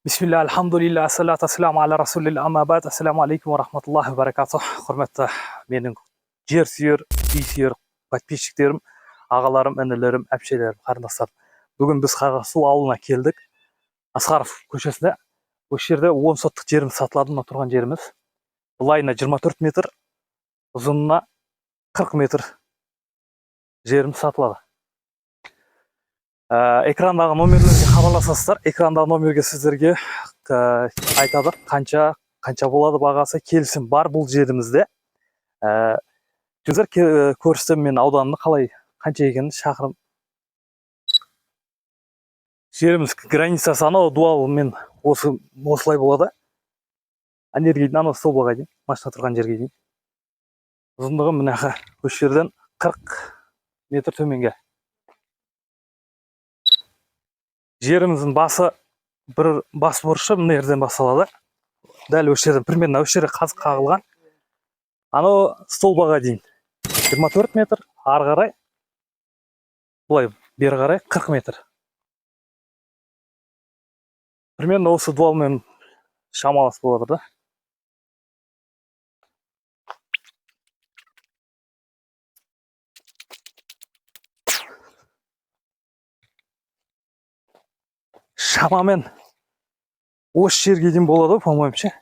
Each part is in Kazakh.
Бисмилля, альхамдулилля, ассалату ассаламу аля расулилля, амма бад, ассаламу алейкум ва рахматуллахи ва баракатух. Құрметті менің жер сүйер, үй сүйер подписчиктерім, ағаларым, інілерім, әпшелерім, қарындастарым. Бүгін біз Қарасу ауылына келдік. Асқаров көшесінде. Осы жерде 10 соттық жеріміз сатылады, мына тұрған жеріміз. Былайына 24 метр, ұзынына 40 метр жеріміз сатылады. Экрандағы номерлерге хабарласасыздар. Экрандағы номерге сіздерге айтады, қанша қанша болады бағасы, келісім бар бұл жерімізде. Жүріңіздер, көрсетемін мен ауданны, қалай, қанша екенін, шақырым. Жеріміз границасы анау дуалмен осы осылай болады. Ана жерге дейін, анау столбаға дейін, машина тұрған жерге дейін. Ұзындығы мына осы жерден 40 метр төменге. Жеріміздің басы, бір бас бұрышы мына жерден басталады. Дәл осы жерден, примерно осы жерде қазық қағылған. Анау столбаға дейін 24 метр, ары қарай былай бері қарай 40 метр. Примерно осы дуалмен шамалас болады да. Шамамен осы жерге дейін болады ғой, по-моему, ше.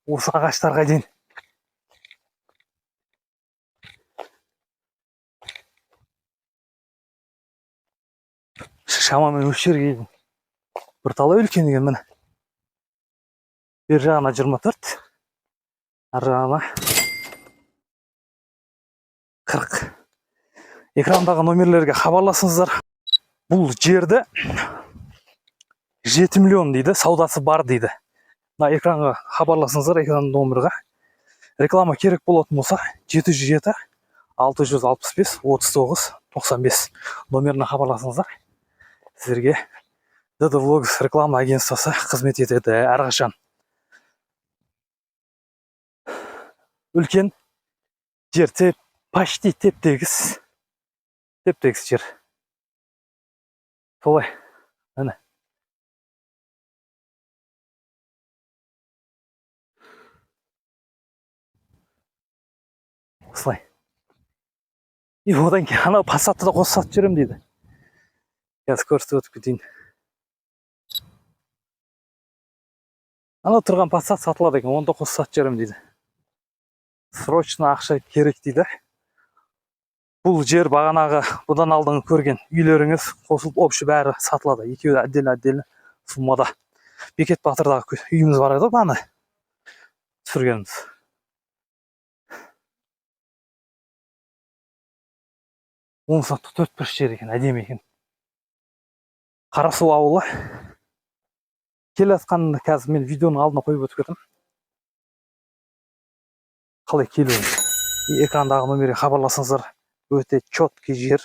Осы ағаштарға дейін. Шамамен осы жерге дейін. Бірталай үлкен екен, міне. Бер жағына 24, ар жағына 40. Экрандағы номерлерге хабарласыңыздар. Бұл жерді 7 миллион дейді, саудасы бар дейді. Мына экранға хабарласыңыздар, экран номерға. Реклама керек болатын болса, 707 665 39 95 номеріне хабарласыңыздар. Сіздерге DD Vlogs реклама агентствосы қызмет етеді әрқашан. Үлкен жер, почти теп-тегіс, теп-тегіс жер. Солай, міне. Осылай. И одан кейін анау Пассатты да қосып сатып жіберемін дейді. Қазір көрсетіп өтіп кетейін. Анау тұрған Пассат сатылады екен, оны да қосып сатып жіберемін дейді. Срочно ақша керек дейді. Бұл жер бағанағы бұдан алдыңғы көрген үйлеріңіз қосылып, общий бәрі сатылады. Екеуі отдельно отдельно суммада. Бекет Батырдағы үйіміз бар еді ғой, бағана түсіргеніміз. 10 соттық төрт бұрыш жер екен, әдемі екен. Қарасу ауылы. Келе жатқанын қазір мен видеоның алдына қойып өтіп кетемін. Қалай келуін. И экрандағы номерге хабарласыңыздар. Өте четкий жер.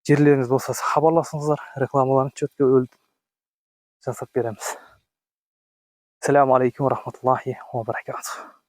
Жерлеріңіз болса, хабарласыңыздар, рекламаларын четкий өліп жасап береміз. Ассаляму алейкум рахматуллахи ва баракатух.